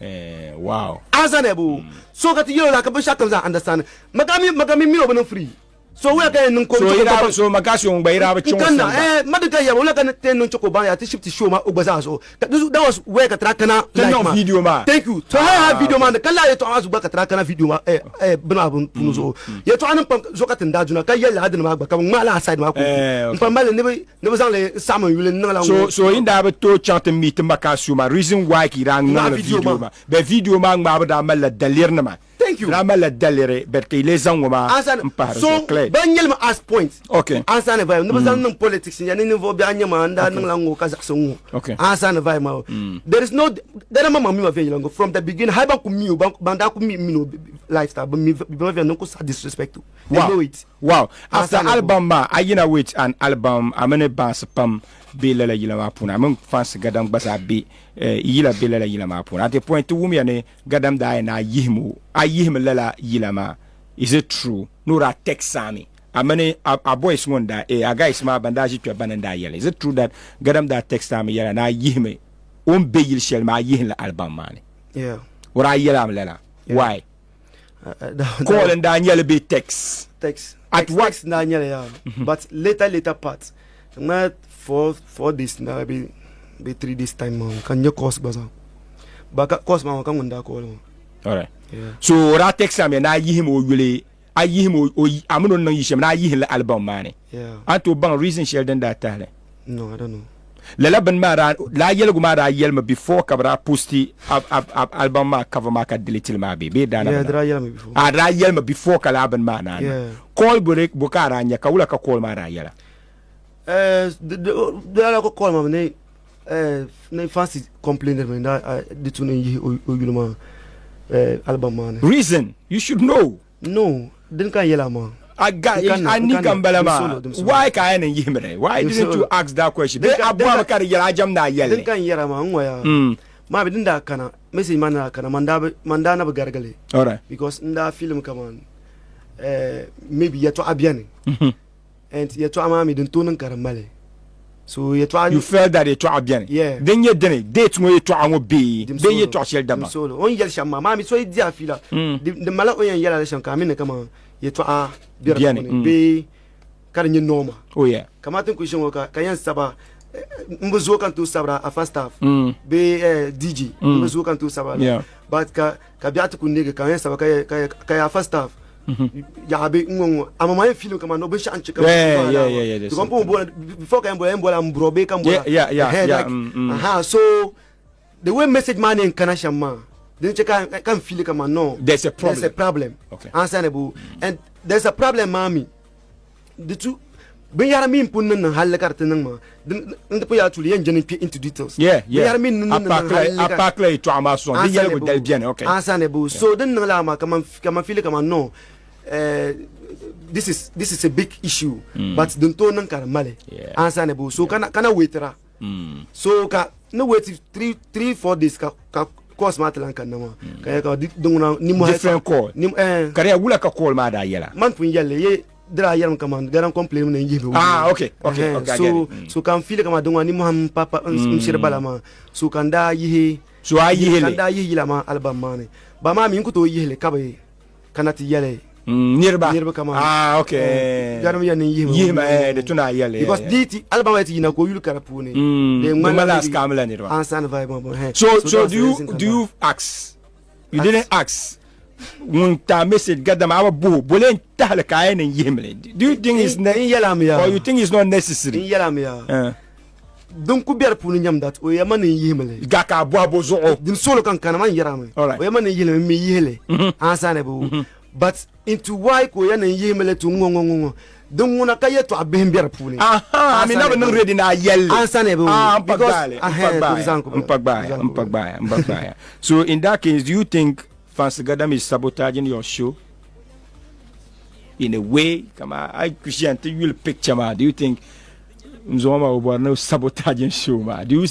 C: A zani ya boo? So ka ti yɛl o la ka binshɛɣu kam zaa understand. Maka mi mini o bi niŋ free. So wula ka yɛn niŋ ko
B: so ira so makasi ŋun gba ira bi chaŋ
C: kanna eh madi ka yɛba wula ka te niŋ choko ban ya ti shift show ma o gba zaa zuɣu that was where ka tira kana
B: like ma video ma
C: thank you so ha ha video ma ka la yɛtɔɣa maa zuɣu gba ka tira kana video ma eh eh bini maa puuni zuɣu yɛtɔɣa nim pam zuɣu ka tin daa duna ka yɛli adini maa gba ka bi ŋmaai la aside maa ko n pa mali ni bi zaŋ li saɣim n yuli n niŋla
B: so so yin daa bi tooi chaŋ ti meet makasi ma reason why ka i daa ŋmaai video ma bɛ video maa ŋmaabu daa malila daliri nima
C: Thank you.
B: Daa malila daliri but ka yi lee zaŋ ŋɔ maa
C: Answer
B: n pahiri
C: so
B: zuɣu clear.
C: ban yɛli mi as point.
B: Okay.
C: Answer ni vibe ni bi zaŋ niŋ politics n ni ninvuɣu biɛɣu nyɛ ma n daa niŋla ŋɔ ka zaɣisi ŋɔ.
B: Okay.
C: Answer ni vibe maa. There is no dana ma maŋ mi ma viɛnyɛliŋga from the beginning hali ban ku mi o ban daa ku mi mi o lifestyle bi mi bi ma viɛn ni ku sa disrespect o. They
B: Wow.
C: know it.
B: Wow. After
C: Answer ni
B: album maa a yina with an album a mini baansi pam be lala yila maa puuni a mini fans gadam gba zaa be yila be lala yila maa puuni. At a point ti wumya ni Gadam daa yɛn a yihim o, a yihimi lala yila maa, is it true? Ni o daa text a mi, a mini a boys ŋɔ n-daa, eh, a guys maa ban daa ʒi kpe bana n-daa yɛli, is it true that Gadam daa text a mi yɛla ni a yihimi o ni be yili shɛli maa, a yihim li album maa ni?
C: Yeah.
B: O daa yɛli a mi lala?
C: Yeah.
B: Why? Call n-daa nyɛli bee text?
C: Text.
B: At
C: text,
B: what?
C: Text n-daa nyɛli, yeah. But later part, ŋmaa 4 days na be 3 days time maa ka n nyɛ course gba zaa. Ba ka course maa ka ŋun daa call maa.
B: Alright.
C: Yeah.
B: So o daa text a mi ni a yihim o yuli, a yihim o, o a mini o ni niŋ yi shɛm ni a yihim li album maa ni.
C: Yeah.
B: A ni tooi baŋ reason shɛli din daa tahili?
C: No, I don't know.
B: Lala bini maa daa, lala yɛligu maa daa yɛlimi before ka bɛ daa posti album maa cover maa ka delete li maa bee? Bee daa na
C: Yeah,
B: bi
C: di daa yɛlimi before.
B: A daa yɛlimi before ka lala bini maa naa niŋ.
C: Yeah.
B: Call bo ka a daa nya ka wula ka call maa daa yɛla?
C: Eh, di lala ko call ma ni eh, ni fancy complain mi na eh, di tu ni yihi o yuli maa eh, album maa ni.
B: Reason you should know.
C: No, din ka yɛla maa.
B: I got I need kan bala maa. Why ka a ni yihi mi Why didn't you ask that question? Bee a bɔhimi ka di yɛla a jam ni a yɛli.
C: Din ka n yɛra maa n ŋɔya. Maa bi din daa kana message maa ni daa kana man daa na bi garigili.
B: All right.
C: Because n daa feel mi kaman eh, maybe yɛtɔɣa bɛni. And yɛtɔɣa maa mi din tooi niŋ ka di mali. So yɛtɔɣa
B: You felt that yɛtɔɣa bɛni.
C: Yeah.
B: Din nyɛ dini date ŋɔ yɛtɔɣa ŋɔ bee bee yɛtɔɣa shɛli dabam.
C: Solo o ni yɛli shɛm maa maa mi so yi di a fiila di malila o yɛn yɛla li shɛm ka a mi ni kaman yɛtɔɣa bɛ di puuni bee ka di nyɛ normal.
B: Oh yeah.
C: Kamani ti ni kuli ʒiya ŋɔ ka yɛn saba n bi zooi ka n tooi sabira afa staff bee DJ n bi zooi ka n tooi sabira la but ka ka biɛɣu ti ku neegi ka n yɛn saba ka yɛ afa staff yaɣa bɛ n ŋɔ ŋɔ ama maa yɛn feel kaman no binshaɣu n chɛ ka because n pun bola before ka yɛn bola yɛn bola n bro bee ka n bola like aha so the way message maa ni yɛn kana shɛm maa din chɛ ka n feel kaman no
B: there's a problem
C: there's a problem
B: okay
C: understandable and there's a problem maa mi di tu binyɛra mi n pun niŋ niŋ halli ka di ti niŋ maa n ti pun yaa tuuli yɛn jɛni n kpe into details binyɛra mi n niŋ niŋ halli
B: ka a paakila yɛltɔɣa maa sɔŋ di yɛligu dali bɛni okay
C: answer so din niŋ laa maa kaman kaman feel kaman no this is this is a big issue but din tooi niŋ ka di mali answer so kana kana waitira so ka ni wait 3 3 4 days ka ka course maa ti lan kanna maa ka yɛ ka di ŋuna nimmohi
B: different call
C: nim eh
B: ka di ya wula ka call maa daa yɛla
C: man pun yɛlli ye di daa yɛlimi kaman garan complain mi ni n yihi bi
B: ah okay okay okay
C: so so ka n feel kaman di ŋuna nimmohi m pa pa n shiri bala maa so ka n daa yihi
B: so a yihi
C: li ka n daa yihi yila maa album maa ni ba maa mi n ku tooi yihi li ka bi ka na ti yɛli
B: niriba
C: niriba kaman
B: ah okay
C: garim yɛn ni yihimi
B: yihimi eh di tuna yɛli
C: because di ti album ti yina ka o yuli ka di puuni
B: di ŋmanila scam la niriba
C: ansan vibe maa
B: eh so so do you do you ask you didn't ask ŋun ta message gadama a bi buhu bole n tahali ka a yɛn ni yihimi li do you think it's
C: n yɛlami ya
B: or you think it's not necessary
C: n yɛlami ya Din ku be di puuni nyam that o yɛma ni n yihimi li.
B: Ga ka a bɔhi bo zuɣu.
C: Din solo ka n kana man yɛrami.
B: O
C: yɛma ni n yihili n mi yihili. Answer bo. But into why ka o yɛ ni n yihimi li to ŋ-ŋɔ ŋ-ŋɔ ŋ-ŋɔ. Din ŋuna ka yɛtɔɣa bihi m-be di puuni.
B: Aha, a mi na bi niŋ ready ni a yɛli li.
C: Answer bo.
B: Ah, m pa gbaai li, m pa gbaai ya, m pa gbaai ya, m pa gbaai ya, m pa gbaai ya. So in that case, do you think Fancy Gadam is sabotaging your show? In a way, kama a ʒiya nti yuli picture maa, do you think N zuɣu maa o bɔri ni o sabotage n show maa. Do you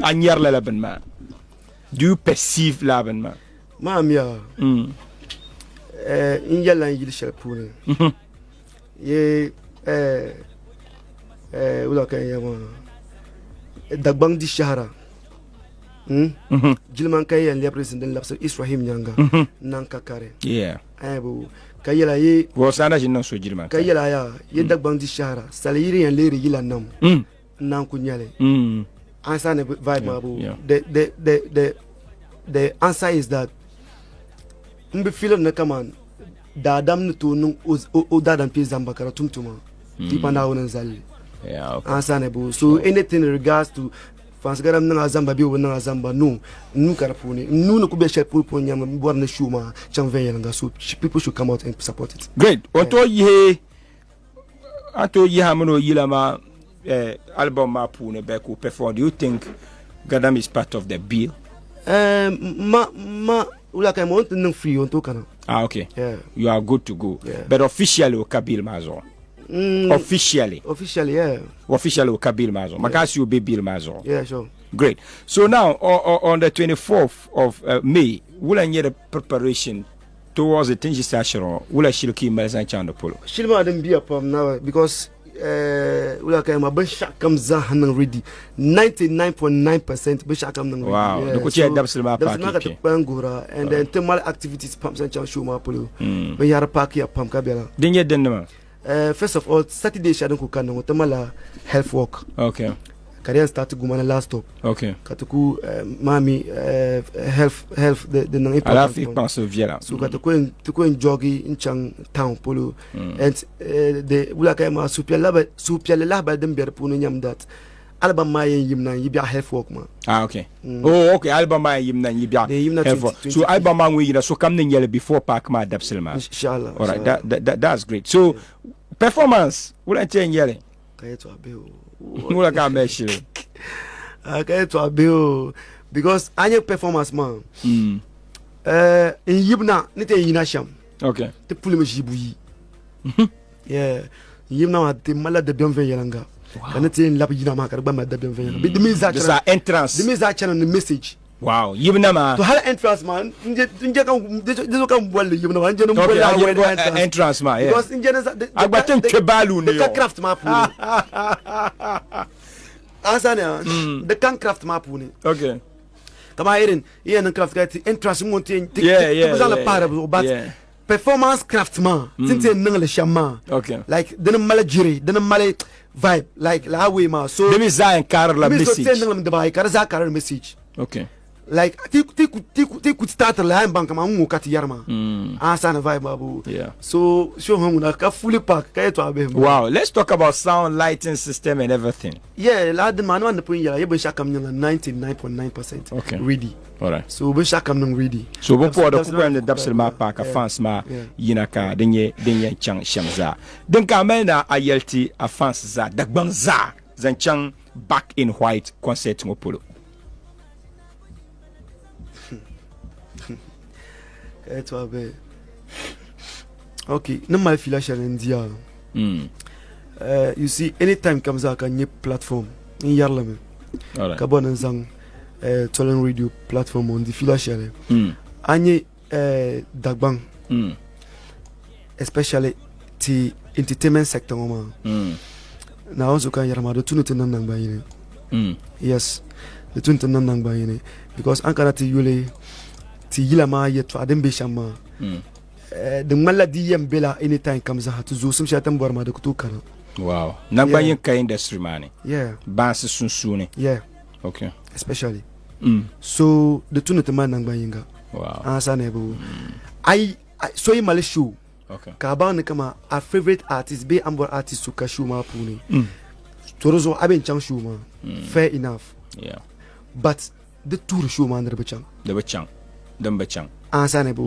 B: a nyɛri lala bini maa? Do you perceive lala bini maa?
C: Maa miya eh, n yɛlila n yili shɛli puuni mhm. ye eh, eh, wula ka n yɛ maa Dagbaŋ di shɛhira hmm? mhm. jilima ka yɛn lɛbirisi din labisi Israhim nyanga mhm. nan ka kari ka yɛla ye
B: Wɔsana ʒini niŋ so jilima
C: ka yɛla ya ye Dagbaŋ di shɛhira sali yiri yɛn leeri yila nam n naan ku nyɛli answer ni vibe maa bo the the the the the answer is that n bi feeling ni kaman daadam ni tooi niŋ o daadam kpee zamba ka di tum tuma di pa Naawuni n zali li answer ni bo so anything in regards to Fansigaram niŋ a zamba bee o bi niŋ a zamba no n nuu ka di puuni n nuu ni ku be shɛli polo puuni nyɛmi n bɔri ni show maa chaŋ viɛnyɛliŋga so people should come out and support it.
B: Great. O tooi yihi a tooi yihi a mini o yila maa eh, album maa puuni bɛ ka o perform. Do you think Gadam is part of the bill?
C: Eh, ma ma wula ka ma o ni ti niŋ free o ni tooi kana.
B: Ah, okay.
C: Yeah.
B: You are good to go.
C: Yeah.
B: But officially o ka bill maa zuɣu. Officially.
C: Officially, yeah.
B: Officially o ka bill maa zuɣu. Maka si o be bill maa zuɣu.
C: Yeah, sure.
B: Great. So now on the 24th of May, wula n-nyɛ the preparation towards the tin ʒi saha shɛli ŋɔ, wula shili ka yi mali zaŋ chaŋ di polo?
C: Shili maa din biya pam na because wula ka yɛn maa binshɛɣu kam zaaha niŋ ready 99.9% binshɛɣu kam niŋ ready.
B: Wow.
C: Yeah.
B: Di ku chɛya
C: So,
B: dabisili maa
C: dabisili maa ka
B: paaki
C: ti kpalim guhira and then ti mali activities pam zaŋ chaŋ show maa polo. Binyahari paakiya pam ka bela.
B: Din nyɛ din nima?
C: First of all, Saturday shɛli din ku kanna ŋɔ ti malila health work.
B: Okay.
C: Ka di yɛn start Gumani last stop.
B: Okay.
C: Ka ti ku maami health health di niŋ important.
B: Alaafee kpaŋsibu viɛla.
C: So ka ti ku yɛn ti ku yɛn jɔgi n chaŋ town polo. And the wula ka yɛn maa suhupiɛlli lahabali din be di puuni nyɛmi that album maa yɛn yimna n yi biɛɣu health work maa.
B: Ah, okay. Oh, okay. Album maa yɛn yimna n yi biɛɣu
C: Di yimna
B: health work. So album maa ŋun yina sokam ni nyɛli before park maa dabisili maa.
C: Inshallah.
B: All right, that, that, that's great. So performance, wula n ti yɛn nyɛli?
C: Ka yɛltɔɣa bihi o.
B: Ŋuna ka a mali shili.
C: Ah, ka yɛltɔɣa bihi o because a nyɛ performance maa. Eh, n yibna ni ti yina shɛm.
B: Okay.
C: Ti pulimi ʒii buyi. Yeah. N yibna maa ti malila dabiɛm viɛnyɛliŋga. Ka ni ti yɛn labi yina maa ka di gba mali dabiɛm viɛnyɛliŋga. Bɛ di mi zaa chana.
B: entrance.
C: Di mi zaa chana ni message.
B: Wow, yibna maa.
C: To hali entrance maa n je n je ka di so ka n bolli yibna maa n je ni n bolli a wedding entrance.
B: Entrance maa, yeah.
C: Because n je ni
B: A gba tin kpe baalu ni
C: yo. Di ka craft maa puuni. Ansa ni ah, di kan craft maa puuni.
B: Okay.
C: Kama irin iya niŋ craft ka ti entrance ŋɔ ti ti ti zaŋ li pahiri zuɣu but performance craft maa ti ti niŋ li shɛm maa.
B: Okay.
C: Like dini mali jiri, dini mali vibe like la way maa so.
B: Di mi zaa yɛn kariri la message.
C: Mi so ti niŋ li dibaayi ka di zaa kariri message.
B: Okay.
C: Like ti ti ti ti ku start la yan ban kama n ŋɔ ka ti yɛri maa. Ansa ni vibe maa bo.
B: Yeah.
C: So show hɔn ŋuna ka fully pack ka yɛltɔɣa bihi.
B: Wow, let's talk about sound, lighting system and everything.
C: Yeah, la din maa ni maa ni pun yɛla ye binshɛɣu kam niŋla 99.9%
B: Okay.
C: ready.
B: All right.
C: So binshɛɣu kam niŋ ready.
B: So bin puɣi di ku kpɛm ni dabisili maa paai ka fans maa yina ka di nyɛ din yɛn chaŋ shɛm zaa. Din ka a mali na a yɛli ti a fans zaa Dagbaŋ zaa zaŋ chaŋ Back in White concert ŋɔ polo.
C: Ka yɛltɔɣa bihi. Okay, ni mali fiila shɛli n diya. You see, anytime kam zaa ka n nyɛ platform n yɛrili mi ka bɔ ni n zaŋ Tolin radio platform n di fiila shɛli. A nyɛ Dagbaŋ especially ti entertainment sector ŋɔ maa. Naawuni zuɣu ka n yɛri maa di tu ni ti niŋ nangban yini. Yes, di tu ni ti niŋ nangban yini because an kana ti yuli ti yila maa yɛltɔɣa din be shɛm maa di ŋmanila di yɛn bela anytime kam zaa ti zoosim shɛli ti ni bɔri maa di ku tooi kana.
B: Wow. Nangban yini ka industry maa ni.
C: Yeah.
B: Baansi sunsuuni.
C: Yeah.
B: Okay.
C: Especially. So di tu ni ti mali nangban yinga.
B: Wow.
C: An sa ni bi ai so yi mali show.
B: Okay.
C: Ka a baŋ ni kama a favorite artist bee a ni bɔri artist so ka show maa puuni. To di zuɣu a bɛn chaŋ show maa. Fair enough.
B: Yeah.
C: But di tuhiri show maa ni di bi chaŋ.
B: Di bi chaŋ. Din bi chaŋ.
C: An sa ni bi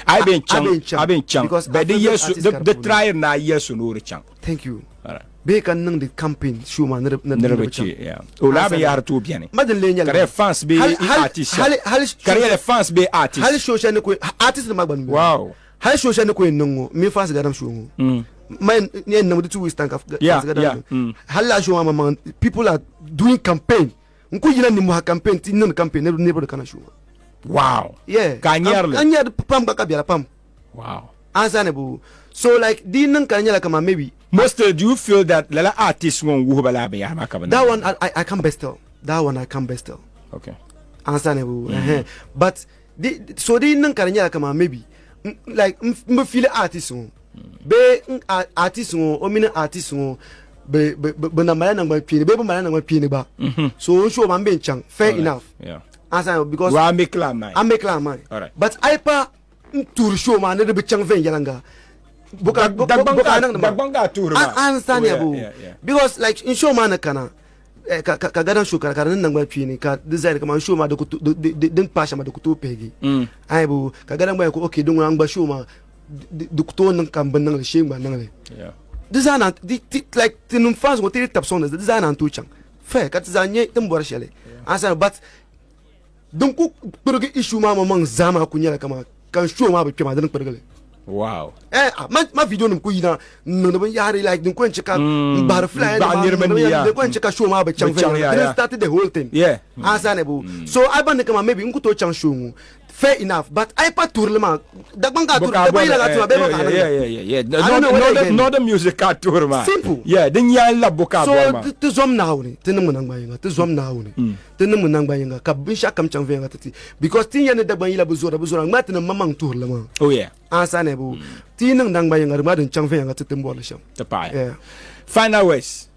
B: A yi bɛn chaŋ, a bɛn chaŋ.
C: Because
B: But
C: a
B: di
C: favorite
B: yɛli so,
C: artist ka di
B: di
C: puuni.
B: try ni a yɛli so ni o di chaŋ.
C: Thank you.
B: All right.
C: Bee ka niŋdi campaign show maa ni di
B: Ni di bi
C: bi chaŋ.
B: che, yeah. O laa binyahari tooi beni.
C: Ma din lee nyɛli
B: Ka di yɛli fans bee artist shɛba. Ka di yɛli fans bee artist.
C: Hali show shɛli ni ku artist nima gba ni beni.
B: Wow.
C: Hali show shɛli ni ku yɛn niŋ ŋɔ, mini Fansi Gadam show ŋɔ. Ma yɛn niŋ di 2 weeks time ka Fansi Gadam show. Hali lala show maa maŋmaŋ people are doing campaign. N ku yina nimmohi campaign ti niŋdi campaign niriba di kana show maa.
B: Wow.
C: Yeah.
B: Ka a nyɛri li.
C: Ka nyɛri pam gba ka biɛla pam.
B: Wow.
C: Ansa ni bo. So like di niŋ ka di nyɛla kaman maybe.
B: Mostly do you feel that lala artist ŋɔ n wuhi ba lala binyahari maa ka bi niŋ?
C: That one I can't best tell. That one I can't best tell.
B: Okay.
C: Ansa ni bo. But di so di niŋ ka di nyɛla kaman maybe like n bi feel artist ŋɔ bee artist ŋɔ o mini artist ŋɔ bi bi bi na malila nangban kpeeni bee bi malila nangban kpeeni gba. So n show maa n bɛ n chaŋ fair enough.
B: Yeah.
C: Ansa ni because.
B: Well, I make la mind.
C: I make la mind.
B: All right.
C: But I pa n tuuri show maa ni di bi chaŋ viɛnyɛliŋga. Boka boka niŋdi maa.
B: Dagbaŋ ka a tuuri maa.
C: I understand ya bo. Because like n show maa ni kana ka ka gadan show kana ka di niŋ nangban kpeeni ka di zali kaman show maa di ku din paai shɛm maa di ku tooi pihigi. Ayi bo ka gadan gba yɛli ko okay din ŋuna n gba show maa di ku tooi niŋ ka n bi niŋli shee n gba niŋli. Di zaa naan di ti like tinim fans ŋɔ ti yi tabi sɔŋdi di zaa naan tooi chaŋ fair ka ti zaa nyɛ tin bɔri shɛli. Understand but Din ku kpirigi issue maa maŋmaŋ zaa maa ku nyɛla kaman ka n show maa bi kpe maa di ni kpirigi li.
B: Wow.
C: Eh, ah, ma, ma video nim ku yina n niŋdi binyahari like din ku yɛn che ka n bahiri flyer
B: baɣa
C: nim
B: niriba
C: maa,
B: niya.
C: din ku yɛn che ka show maa bi chaŋ
B: Bi chaŋ,
C: viɛnyɛla.
B: yeah,
C: Didn't
B: yeah.
C: start the whole thing.
B: Yeah.
C: Ansa ne bo. So I ban ni kaman maybe n ku tooi chaŋ show ŋɔ. Fair enough, but a yi pa tuhirili maa, Dagbaŋ ka a tuhiri, Dagbaŋ yila ka a tuhiri maa, bee bɔ ka a niŋda?
B: Yeah, yeah, yeah, yeah.
C: I don't know whether you get me.
B: Northern music ka a tuhiri maa.
C: Simple.
B: Yeah, din yaan labbu ka a
C: So
B: bɔri maa.
C: ti zom Naawuni, ti niŋmi nangban yiŋa, ti zom Naawuni. Ti niŋmi nangban yiŋga ka binshɛɣu kam chaŋ viɛnyɛla ti ti because ti ni yɛli ni Dagbaŋ yila bi zoora bi zoora ŋmaa ti ni maŋmaŋ tuhiri li maa.
B: Oh yeah.
C: Ansa ni bo ti yi niŋ nangban yiŋga di ŋmaa din chaŋ viɛnyɛla ti ti ni bɔri li shɛm.
B: Ti paɣi.
C: Yeah.
B: Final words.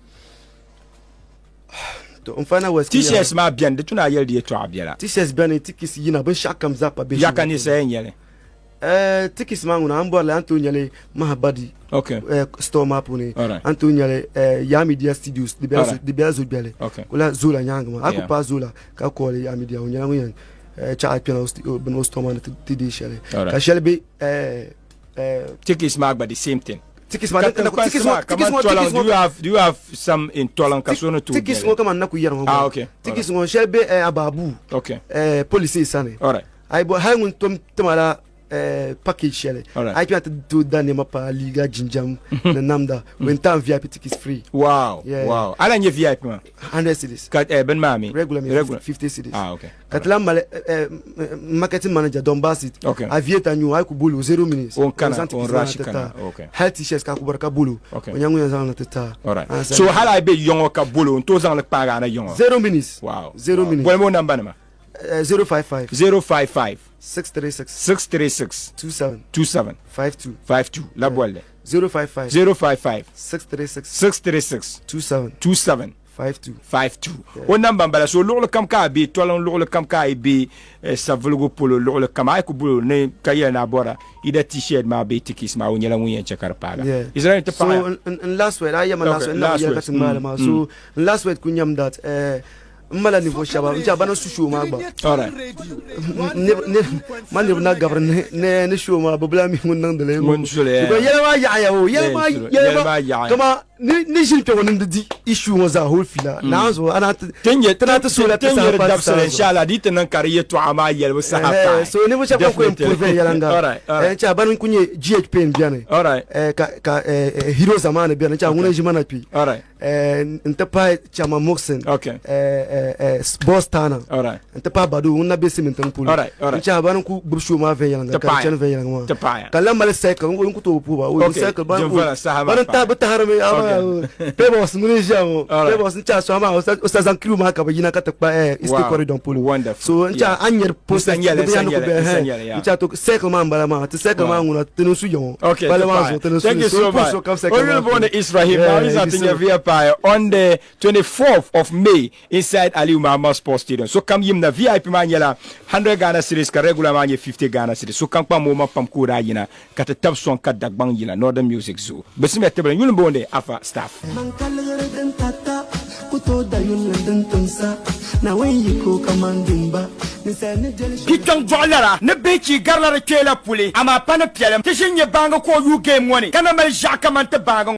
C: To n final words kuli
B: T-shirts maa beni di tu ni a yɛli di yɛltɔɣa biɛla.
C: T-shirts beni tikis yina binshɛɣu kam zaa pa bɛ
B: Ya ka ninsal yɛn nyɛli?
C: Tikis maa ŋuna a ni bɔri li a ni tooi nyɛli Mahabadi store maa puuni a ni tooi nyɛli Yaa Media Studios di bela Zogbeli ku lahi Zola nyaangi maa a ku paai Zola ka kɔɔli Yaa Media o nyɛla ŋun yɛn chaɣ a kpɛna bini o store maa ni ti deei shɛli ka shɛli be
B: Tikis maa gba the same thing.
C: Tickets ma
B: Ka
C: din-
B: tiŋkpansi
C: tickets
B: maa
C: ŋɔ-
B: kaman
C: tickets ŋɔ-
B: Tɔlaŋ,
C: tickets
B: do
C: ŋɔ-
B: you have do you have some in Tɔlaŋ ka so ni tooi
C: Tickets
B: nyɛli?
C: ŋɔ kaman na ku yɛri ŋɔ
B: Ah,
C: gba.
B: okay.
C: Tickets ŋɔ shɛli be eh, Ababu.
B: Okay.
C: Eh, police sani.
B: All right.
C: Ayi bo hali ŋun tom tima la eh, package shɛli.
B: All right.
C: Ayi kpɛna ti tooi da nɛma pa liiga jinjam ni namda. When time VIP tickets free.
B: Wow.
C: Yeah.
B: Wow. Ala nyɛ VIP maa.
C: 100 cedis.
B: Ka eh, bini maa mi?
C: Regular mi
B: Regular.
C: 50 cedis.
B: Ah, okay.
C: Ka ti lahi mali eh, eh, marketing manager Don Bassett.
B: Okay.
C: Aviator nyu ayi ku bolo 0 minutes.
B: O kana,
C: O zaŋ
B: o
C: tickets maa
B: rush
C: na ti
B: kana,
C: ta.
B: okay.
C: Hali t-shirts ka ku bɔri ka bolo.
B: Okay.
C: O nya ŋun yɛn zaŋ na ti ta.
B: All right.
C: An
B: So hali a yi be yɔŋɔ ka bolo n tooi zaŋli kpaagi a na yɔŋɔ.
C: 0 minutes.
B: Wow.
C: 0
B: Wow.
C: minutes.
B: Bolimi o namba nima.
C: Eh, 055
B: 055
C: 636
B: 636
C: 27
B: 27
C: 52
B: 52 la bolli.
C: 055
B: 055
C: 636
B: 636
C: 27
B: 27
C: 52
B: 52 o namba n bala so luɣuli kam ka a be tɔliŋ luɣuli kam ka a yi be eh, savuligu polo luɣuli kam a yi ku bolo ni ka yɛli ni a bɔra ida t-shirt maa bee tikis maa o nyɛla ŋun yɛn chɛ ka di paaga
C: Yeah.
B: Israel ti
C: So
B: paɣaya
C: n last word, I am
B: Okay,
C: last word, na
B: last
C: yɛli ka
B: word.
C: ti ŋmaali maa. So n last word ku nyam that eh, n mala ninvuɣu shɛba n chɛ bana su show maa gba.
B: All right.
C: Ma niriba na gabiri ni ni ni show maa bi bila mi ŋun niŋdili.
B: Ŋun suli, yeah.
C: Because yɛli maa yaɣaya o, yɛli maa
B: Yeah,
C: yɛli
B: yɛli maa
C: maa
B: yaɣaya.
C: Kama ni ni ʒini kpɛ ŋɔ ni di di issue ŋɔ zaa whole fila. Naan zuɣu ana ti
B: Tin nyɛ
C: ti na ti soola ti
B: tin
C: saha
B: nyɛ di
C: pa ti
B: dabisili
C: saha zuɣu.
B: inshallah di ti niŋ ka di yɛtɔɣa maa yɛlibu saha
C: Eh,
B: paai.
C: so ninvuɣu shɛba ku
B: Definitely.
C: improve yɛliŋga.
B: All right, all
C: Eh,
B: right.
C: n chɛ bani ku nyɛ GH pain bɛni.
B: All right.
C: Eh, ka ka eh, eh, Hero Zamani bɛni n chɛ ŋuna ʒi mana kpi.
B: All right.
C: Eh, n ti pahi Chairman Muhsin.
B: Okay.
C: Eh, eh, eh, Boss Tana.
B: All right.
C: N ti pahi Badu ŋun na be Simintiŋ polo.
B: All right, all right.
C: N chɛ bani ku gbubi show maa viɛnyɛliŋga
B: Ti
C: ka di
B: paai.
C: chani viɛnyɛliŋga maa.
B: Ti paai.
C: Ka lan mali cycle n ku tooi puhi ba. O
B: Okay,
C: cycle bani
B: Jim
C: ku
B: Vella saha maa
C: bani
B: paai.
C: bi tahirimi
B: Okay.
C: Pebbles ŋuni n ʒiya ŋɔ.
B: All right.
C: Pebbles n chɛ a sɔŋ maa o sa zaŋ crew maa ka bi yina ka ti kpa eh, Eastern
B: Wow.
C: Corridor polo.
B: Wonderful.
C: So n chɛ
B: Yeah.
C: a nyɛri posters
B: N sa nyɛli,
C: di
B: n sa
C: binyɛra ni ku
B: nyɛli,
C: bɛ,
B: n sa
C: eh,
B: nyɛli, yeah.
C: n chɛ a to cycle maa n bala maa ti cycle maa
B: Wow.
C: ŋuna ti ni su yaŋɔ.
B: Okay,
C: Bala
B: ti
C: maa
B: paai.
C: zuɣu ti ni su
B: Thank you
C: so
B: so
C: push
B: much.
C: so kam cycle
B: Oyul
C: maa
B: Bonde
C: polo.
B: Israhim.
C: Yeah,
B: Now he's at
C: you so-
B: Via Pie on the 24th of May inside Aliyu Mahama Sports Stadium. So kam yim na VIP maa nyɛla 100 Ghana cedis ka regular maa nyɛ 50 Ghana cedis. So kam kpa moo ma pam ka o daa yina ka ti tab sɔŋ ka Dagbaŋ yina Northern Music zuɣu. Bɛ simya tibili Yuli Bonde Afa staff.
A: Man kaligiri din tata ku tooi da yulli din timsa Naawuni yiko kaman dimba ninsal ni deli shɛli.
B: Kpikpiɛŋ dɔɣi lara ni bihi chi garila di kpeela puli, amaa pa ni piɛlim. Ti ʒi n-nyɛ baaŋa ka o yuui game ŋɔ ni ka na mali ʒiɛɣu kaman ti baaŋa.